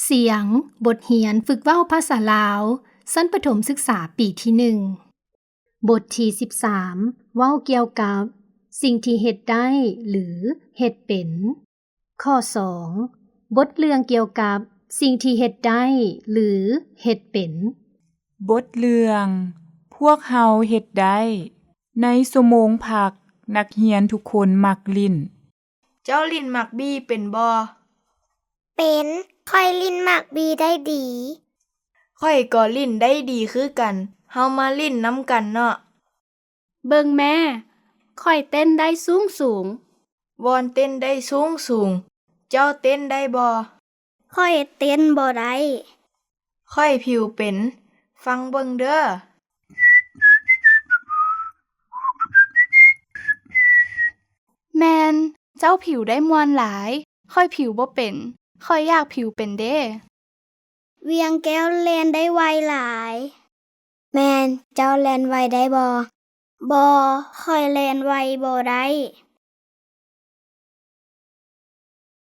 ສຽງ ບົດຮຽນຝຶກເວົ້າພາສາລາວ ຊັ້ນປະຖົມສຶກສາປີທີໜຶ່ງ. ບົດທີສິບສາມ ເວົ້າກ່ຽວກັບສິ່ງທີ່ເຮັດໄດ້ ຫຼື ເຮັດເປັນ. ຂໍ້ສອງ ບົດເລື່ອງກ່ຽວກັບສິ່ງທີ່ເຮັດໄດ້ ຫຼື ເຮັດເປັນ. ບົດເລື່ອງ ພວກເຮົາເຮັດໄດ້. ໃນຊົ່ວໂມງພັກ, ນັກຮຽນທຸກຄົນມັກຫຼິ້ນ. ເຈົ້າຫຼິ້ນໝາກບີ້ເປັນບໍ່? ເປັນ, ຂ້ອຍຫຼິ້ນໝາກບີ້ໄດ້ດີ. ຂ້ອຍກໍຫຼິ້ນໄດ້ດີຄືກັນ. ເຮົາມາຫຼິ້ນນຳກັນເນາະ. ເບິ່ງແມ້, ຂ້ອຍເຕັ້ນໄດ້ສູງສູງ. ວອນເຕັ້ນໄດ້ສູງສູງ. ເຈົ້າເຕັ້ນໄດ້ບໍ່? ຂ້ອຍເຕັ້ນບໍ່ໄດ້. ຂ້ອຍຜິວເປັນ. ຟັງເບິ່ງເດີ້. ແມ່ນ, ເຈົ້າຜິວໄດ້ມ່ວນຫຼາຍ. ຂ້ອຍຜິວບໍ່ເປັນ. ຂ້ອຍຢາກຜິວເປັນເດ້. ວຽງແກ້ວແລ່ນໄດ້ໄວຫຼາຍ. ແມ່ນ, ເຈົ້າແລ່ນໄວໄດ້ບໍ່? ບໍ່, ຂ້ອຍແລ່ນໄວບໍ່ໄດ້.